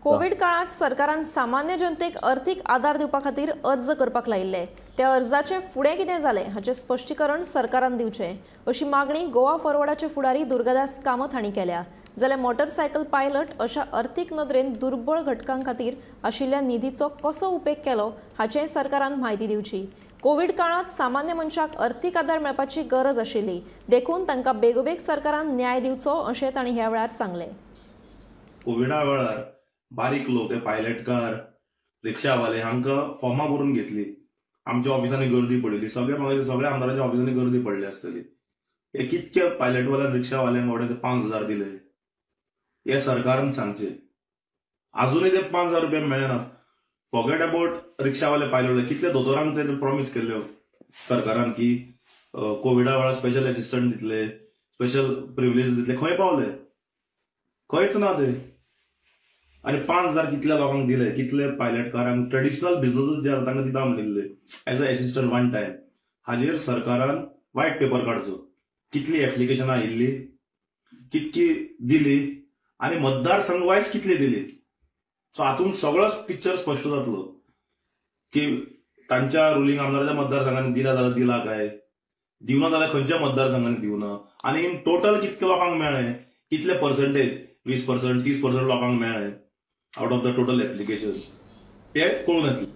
Covid काळात सरकारान सामान्य जनतेक अर्थीक आदार दिवपा खातीर अर्ज करपाक लायिल्ले. त्या अर्जाचे फुडें कितें जालें हाचें स्पश्टीकरण सरकारान दिवचें अशी मागणी गोवा फॉरवर्डाचे फुडारी दुर्गादास कामत हांणी केल्या. जाल्यार मोटरसायकल पायलट अशा अर्थीक नदरेन दुर्बळ घटकां खातीर आशिल्ल्या निधीचो कसो उपेग केलो हाचेंय सरकारान म्हायती दिवची. कोविड काळात सामान्य मनशाक अर्थीक आदार मेळपाची गरज आशिल्ली, देखून तांकां बेगोबेग सरकारान न्याय दिवचो अशें तांणी ह्या वेळार सांगलें. कोविडा वेळार बारीक लोक, हे पायलटकार, रिक्षावाले हांकां फॉर्मां भरून घेतली. आमच्या ऑफिसांनी गर्दी पडिल्ली, सगळे म्हाका सगळ्या आमदारांच्या ऑफिसांनी गर्दी पडली आसतली. हे कितके पायलटवाल्यान रिक्षावाल्यांक बाबड्यांक ते 5,000 दिले हे सरकारान सांगचे. अजूनय ते 5,000 रुपया मेळनात. फॉरगेट अबाउट रिक्षावाले, पायलट, कितले दोतोरांक ते प्रॉमीस केल्ल्यो सरकारान की कोविडा वेळार स्पेशल एसिस्टंट दितले, स्पेशल प्रिविलेज दितले, खंय पावले? खंयच ना ते. आनी 5,000 कितल्या लोकांक दिले, कितले पायलटकारांक, ट्रेडिशनल बिझनसीस जे आसा तांकां दिता म्हणिल्ले as a assistant one time. हाजेर सरकारान वायट पेपर काडचो, कितली एप्लिकेशनां आयिल्ली, कितकी दिली आनी मतदारसंघ वायज कितली दिली. सो हातूंत सगळोच पिक्चर स्पश्ट जातलो की तांच्या रुलींग आमदाराच्या मतदारसंघांनी दिला जाल्यार दिला काय, दिवना जाल्यार खंयच्या मतदारसंघांनी दिवना, आनी इन टोटल कितके लोकांक मेळ्ळें, कितले पर्संटेज, 20% 30% लोकांक मेळ्ळें out of the total application, हे कळून येतलें.